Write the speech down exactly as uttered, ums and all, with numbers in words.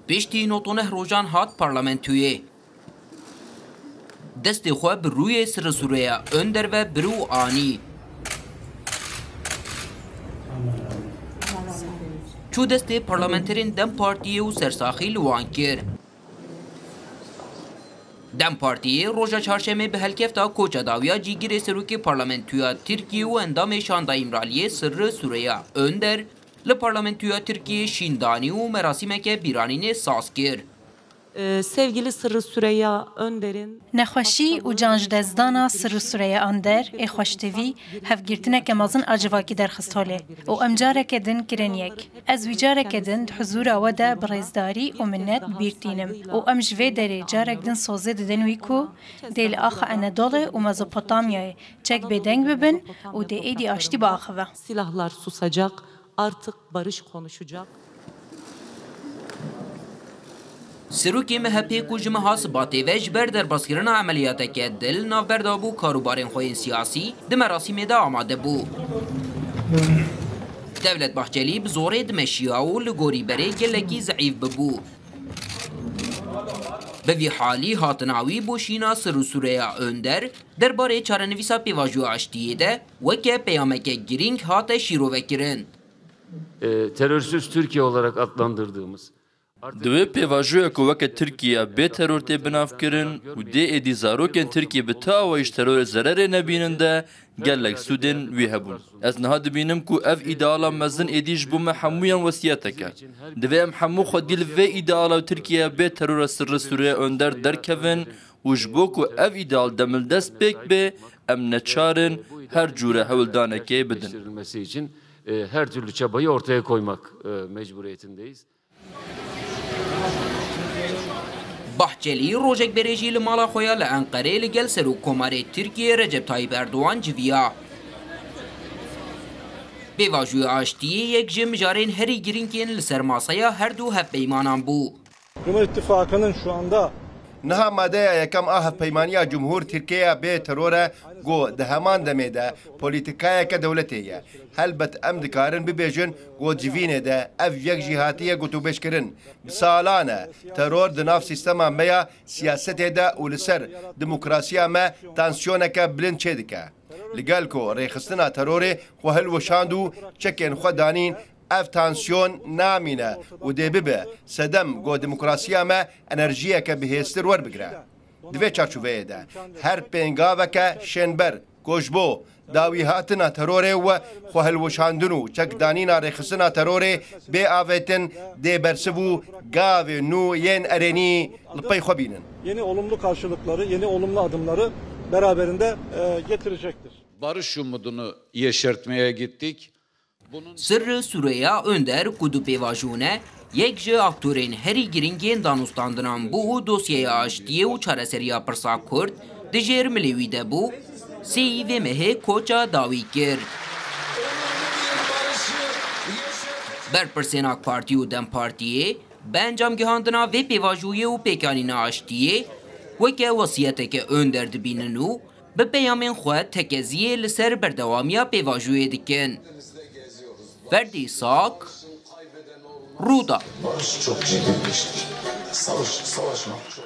Piştî nod û neh rojan hat parlamentoyê. Destê xwe bi rûyê Sirri Sûreya Önder ve bir û anî. Çû destê parlamenterên DEM Partiyê û sersaxî li wan kir. DEM Partiyê roja çarşemê bi helkefta koça dawiya cîgirê serokê parlamentoya Tirkiyê û endamê Şanda Îmraliyê Sirri Sûreya Önder li parlamentoya Tirkiyê şîn danî û merasîmeke bîranînê saz kir. Ee, sevgili Sırrı Süreyya Önder'in Nexweşî û can ji destdana Sirri Sûreya Önder ê xweştevî hevgirtineke mezin a civakî derxist holê û em careke din kirin yek. Ez wî careke din di huzûra we de bi rêzdarî û minet bi bîr tînim û em ji vê derê carek din sozê didin wî ku dê li axa Enedolê û Mezopotamyayê çek bêdeng bibin û dê êdî aştî biaxive. Silahlar susacak, artık barış konuşacak. Serokê MHPê ku ji meha Sibatê ve ji ber derbazkirina emeliyateke dil navber dabû karûbarên xwe yên siyasî, di merasîmê de amade bû. Devlet Bahçelî bi zorê dimeşiya û li gorî berê gelekî zeîf bibû. Bi vî halî hatina wî bo şîna Sirri Sûreya Önder derbarê çarenivîsa pêvajoya aştiyê de weke peyameke girîng hate şîrovekirin. E, terörsüz Türkiye olarak adlandırdığımız Di wê pêvajoya ku weke Tirkiye bê teror tê binavkirin û dê êdî zarokên Tirkiyê bi ti awayî ji terorê zererê nebînin de gelek sûdên wî hebûn. Ez niha dibînim ku ev îdeala mezin êdî ji bo me hemûyan wesiyetek e. Divê em hemû xwedî li vê îdeala Tirkiye bê terora Sirri Sûreya Önder derkevin û ji bo ku ev îdeal demildest pêk bê, em neçar in her cûre hewldanekê bidin. Gerçekleştirilmesi için e, her türlü çabayı ortaya koymak e, mecburiyetindeyiz. Bahçelî rojek berê jî li mala xwe ya li Enqerê li gel Serokkomarê Tirkiyê Recep Tayyip Erdogan civiya. Pêvajoya aştiyê yek ji mijarên herî girîng yên li ser masaya her du hevpeymanan bû. Cumhur İttifakı'nın şu anda Niha madeya yekem a Hevpeymaniya Cumhur Tirkiyeya bê teror e, ku di heman demê de polîtîkayeke dewletê ye. Helbet em dikarin bibêjin ku civînê de ev yek jî hatiye gotûbêjkirin. Bi salan e teror di nav sîstema me ya siyasetê de û li ser demokrasiya me tansiyoneke bilind çêdike. Li gel ku rêxistina terorê xwe hilweşand û çekên xwe danîn, ev tansiyon namîne û dê bibe sedem ku demokrasiya me enerjiyeke bihêztir werbigire. Di vê çarçoveyê de her pêngaveke şênber ku ji bo dawîhatina terorê û xwehilweşandin û çekdanîna rêxistina terorê bê avêtin dê bersiv û gavê nû yên erênî li pey xwe bînin. Yeni olumlu karşılıkları, yeni olumlu adımları beraberinde e, getirecektir. Barış umudunu yeşertmeye gittik. Sirri Sûreya Önder ku du pêvajo ne, yek ji aktorên herî girîng yên danûstandinan bû û dosyeya aştiyê û çareseriya pirsa Kurd di jêr milê wî de bû, sêyî vê mehê koça dawî kir. Berpirsên AK Partî û DEM Partiyê bi encamgihandina vê pêvajoyê û pêkanîna aştiyê weke wesiyeteke Önder dibînin û bi peyamên xwe tekeziyê li ser berdewamiya pêvajoyê dikin. Ferdî Sak, Rûda. Barış çok ciddi bir iştir. Savaş, savaşmak çok